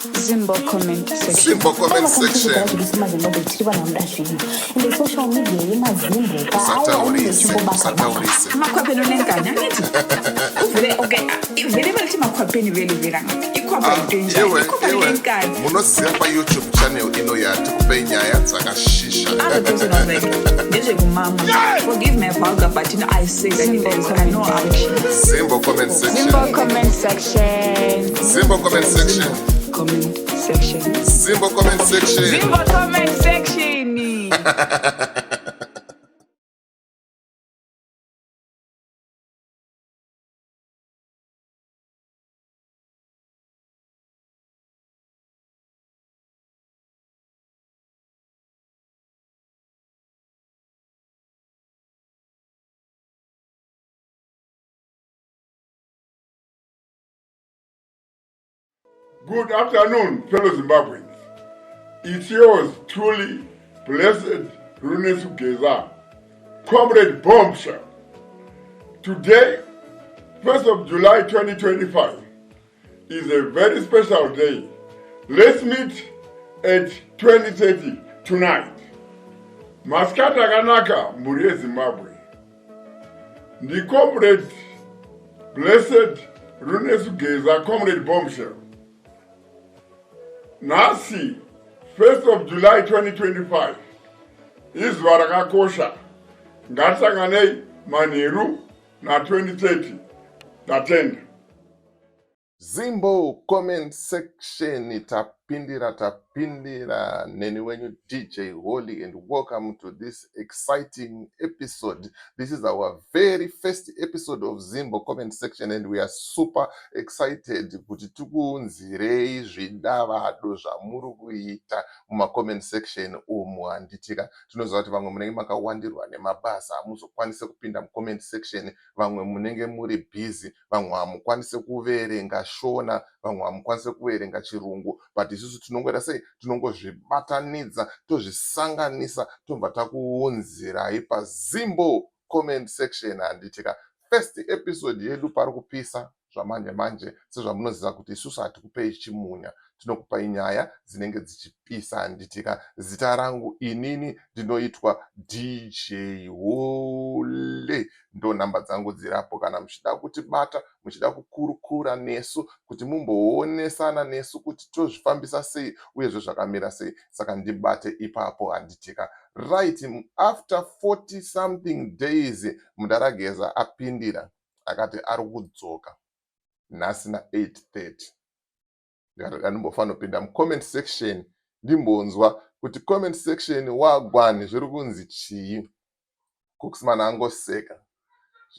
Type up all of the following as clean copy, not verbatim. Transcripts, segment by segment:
Zimbo comment section. Zimbo comment section. Zviri maZimbabwe, tiri vanhu vanoda zvinhu, ende social media yemaZimbo. Usataurise, usataurise. Amakhwapheni unenkani, angithi uvele, okay, vele balithi makhwapheni, vele vele angithi ikhwapha into enjani? Iwe, Ikhwapha iwe, linenkani. Munoziva paYouTube channel ino yatikupei nyaya dzakashisha. Other person was like, "Ndezvekumama." Forgive my vulgar, but I say that it is. I know I'm Zimbo comment section. Zimbo comment section. Zimbo comment section. Comment section. Zimbo comment section. Zimbo comment section. Good afternoon, fellow Zimbabweans. It's yours truly, Blessed Runesu Geza, Comrade Bombshell. Today, 1st of July 2025, is a very special day. Let's meet at 20:30 tonight. Masikati akanaka, mhuri yeZimbabwe. NdiComrade Blessed Runesu Geza, Comrade Bombshell. Nhasi, 1st of July 2025, izuva rakakosha. Ngatisanganei manheru na2030. Ndatenda. Zimbo comment section, tapindira, tapindira. Neni wenyu DJ Holy, and welcome to this exciting episode. This is our very first episode of Zimbo comment section and we are super excited kuti tikuunzirei zvidavado zvamuri kuita mumacomment section umu, handitika? Tinoziva kuti vamwe munenge makawandirwa nemabasa, hamuzokwanisi kupinda mucomment section. Vamwe munenge muri busy, vamwe hamukwanisi kuverenga Shona, vamwe hamukwanisi kuverenga Chirungu, but isusu tinongoita sei? Tinongozvibatanidza, tozvisanganisa, tobva takuunzirai paZimbo comment section, handitika? First episode yedu, pari kupisa zvamanje manje. Sezvamunoziva kuti isusu hatikupei chimunya, tinokupai nyaya dzinenge dzichipisa, handitika? Zita rangu inini ndinoitwa DJ Hole, ndo nhamba dzangu dzirapo kana muchida kutibata, muchida kukurukura nesu, kuti mumboonesana nesu kuti tozvifambisa sei uyezve zvakamira sei. Saka ndibate ipapo, handitika? Right, after 40 something days, Mudhara Geza apindira, akati ari kudzoka nhasi na8:30. Ndikati andimbofanira kupinda mucomment section, ndimbonzwa kuti comment section wagwani, zviri kunzi chii. Cooksman angoseka,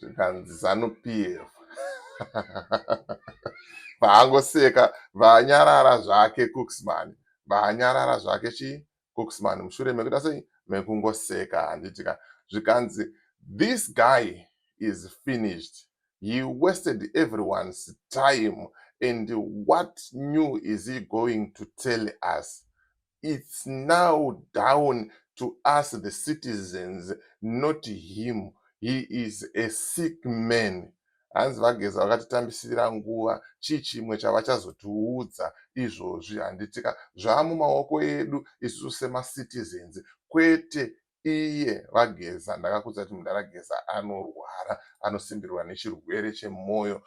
zvikanzi ZANU PF. Vaangoseka, vanyarara zvake Cooksman, vanyarara zvake. Chii Cooksman mushure mekuita sei? Mekungoseka, handitika? Zvikanzi, "This guy is finished. He wasted everyone's time, and what new is he going to tell us? It's now down to us, the citizens, not him. He is a sick man." Hanzi vaGeza vakatitambisira nguva, chii chimwe chavachazotiudza izvozvi, handitika? Zvaamumaoko edu isusu semacitizens, kwete iye vaGeza. Ndakakudza kuti Mudhara Geza anorwara, anosimbirwa nechirwere chemwoyo,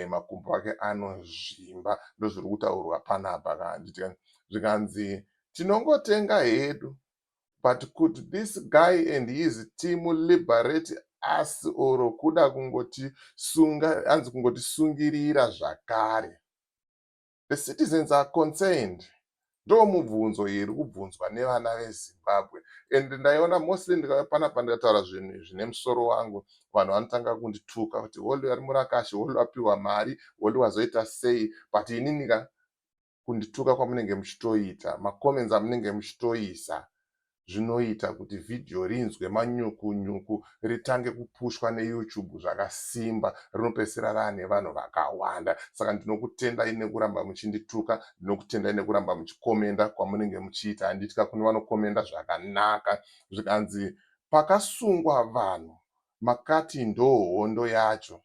makumbo ake anozvimba. Ndozviri kutaurwa panapa ka, handitika? Zvikanzi, "Tinongotenga hedu, but could this guy and his team liberate us or kuda kungotisunga?" Hanzi kungotisungirira zvakare. The citizens are concerned. Ndo mubvunzo iri kubvunzwa nevana veZimbabwe. And ndaiona mostly ndikauya panapa ndikataura zvinhu izvi nemusoro wangu, vanhu vanotanga kundituka kuti Holi ari murakashi, Holi wapiwa mari, Holi wazoita sei. But inini ka, kundituka kwamunenge muchitoita, macomments amunenge muchitoisa, zvinoita kuti vhidhiyo rinzwe manyukunyuku, ritange kupushwa neYouTube zvakasimba, rinopedzisira raane vanhu vakawanda. Saka ndinokutendai nekuramba muchindituka, ndinokutendai nekuramba muchikomenda kwamunenge muchiita, handitya. Kune vanokomenda zvakanaka. Zvikanzi, "Pakasungwa vanhu makati ndo hondo yacho,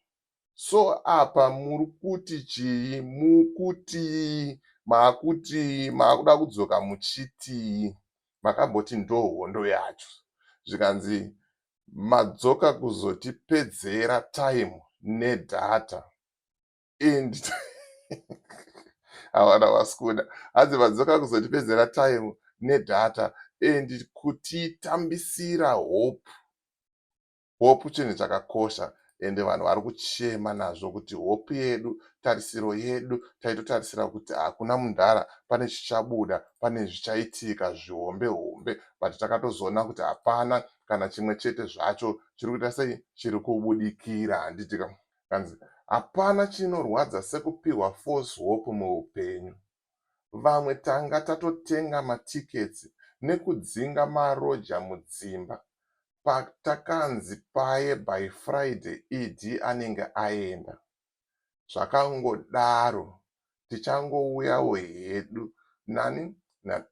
so apa muri kuti chii? Mukutii?" Maakuti maakuda kudzoka muchitii? Makamboti ndohondo yacho. Zvikanzi madzoka kuzotipedzera time nedata and havana vasikuda. Hanzi madzoka kuzotipedzera time nedata and kutitambisira hope. Hope chinhu chakakosha ende vanhu vari kuchema nazvo kuti hope yedu, tarisiro yedu, taitotarisira kuti hakuna mudhara, pane chichabuda, pane zvichaitika zvihombe hombe, but takatozoona kuti hapana kana chimwe chete zvacho chiri kuita sei, chiri kubudikira, handiti ka? Kanzi hapana chinorwadza sekupiwa false hope muupenyu. Vamwe tanga tatotenga matickets nekudzinga maroja mudzimba. Patakanzi paye by Friday ED anenge aenda. Zvakangodaro tichangouyawo hedu nani na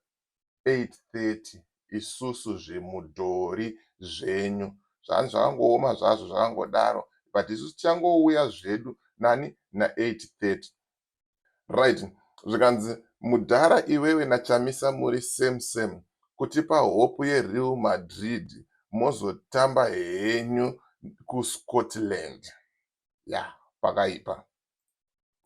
8:30 isusu zvimudhori zvenyu. Zvanzi zvakangooma zvazvo zvakangodaro, but isusu tichangouya zvedu nani na 8:30. Right, zvikanzi mudhara iwewe naChamisa muri same same, kutipa hope yeReal Madrid mozotamba henyu kuScotland. Ya, pakaipa,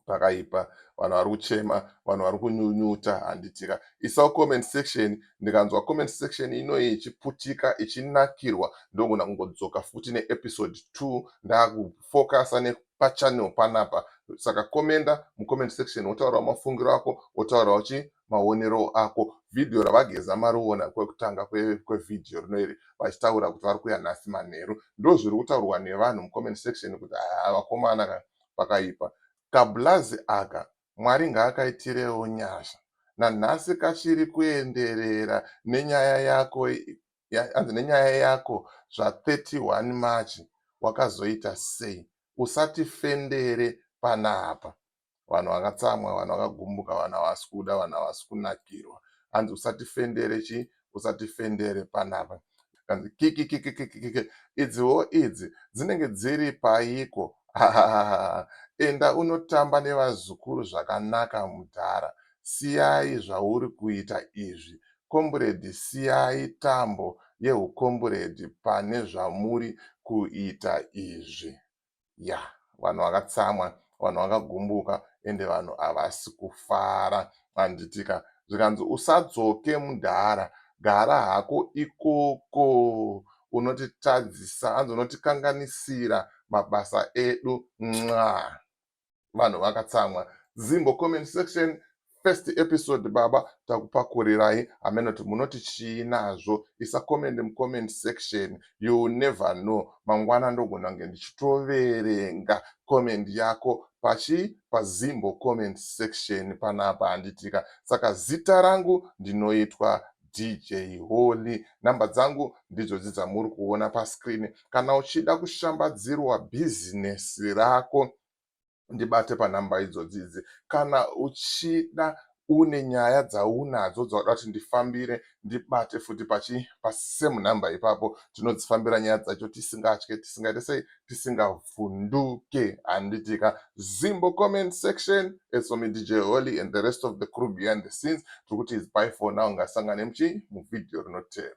pakaipa. Vanhu vari kuchema, vanhu vari kunyunyuta, handitika? Isawo comment section. Ndikanzwa comment section inoyi ichiputika, ichinakirwa, ndogona kungodzoka futi neepisode 2 ndakufocusa nepachannel panapa. Saka commenta mucomment section, wotaurawo mafungiro ako, wotaurawo chi maonero ako. Vhidhiyo ravageza mariona kwekutanga kwevhidhiyo rino iri, vachitaura kuti vari kuuya nhasi manheru. Ndo zviri kutaurwa nevanhu mucomment section kuti haa, vakomana ka, pakaipa. Kablazi aka, Mwari ngaakaitirewo nyasha. Nanhasi kachiri kuenderera nenyaya yako, hanzi nenyaya yako zva31 March wakazoita sei? Usatifendere panapa. Vanhu vakatsamwa, vanhu vakagumbuka, vanhu havasi kuda, vanhu havasi kunakirwa. Hanzi usatifendere chi, usatifendere panapa. Kanzi kikikikikiki, idziwo idzi dzinenge dziri paiko? Enda unotamba nevazukuru zvakanaka mudhara. Siyai zvauri kuita izvi, comrade. Siyai tambo yeucomrade pane zvamuri kuita izvi. Ya, vanhu vakatsamwa, vanhu vakagumbuka, ende vanhu havasi kufara, handitika? Zvikanzi usadzoke mudhara, gara hako ikoko, unotitadzisa, hanzi unotikanganisira mabasa edu mwa. Vanhu vakatsamwa. Zimbo comment section, first episode baba takupakurirai. Hamenoti munoti chii nazvo? Isa comment mucomment section. You never know, mangwana ndogona kunge ndichitoverenga comment yako pachi paZimbo comment section panapa, handitika? Saka zita rangu ndinoitwa DJ Holy. Namba dzangu ndidzodzi dzamuri kuona pascreen. Kana uchida kushambadzirwa bhizinesi rako, ndibate panhamba idzodzidzi. Kana uchida, une nyaya dzaunadzo dzauda kuti ndifambire, ndibate futi pachi pasame nhamba ipapo. Tinodzifambira nyaya dzacho tisingatye, tisingaite sei, tisingavhunduke, handitika? Zimbo comment section, esomi DJ Holy and the rest of the crew behind the scenes, tiri kuti is bye for now. Ngasangane muchi muvhidhiyo rinotevera.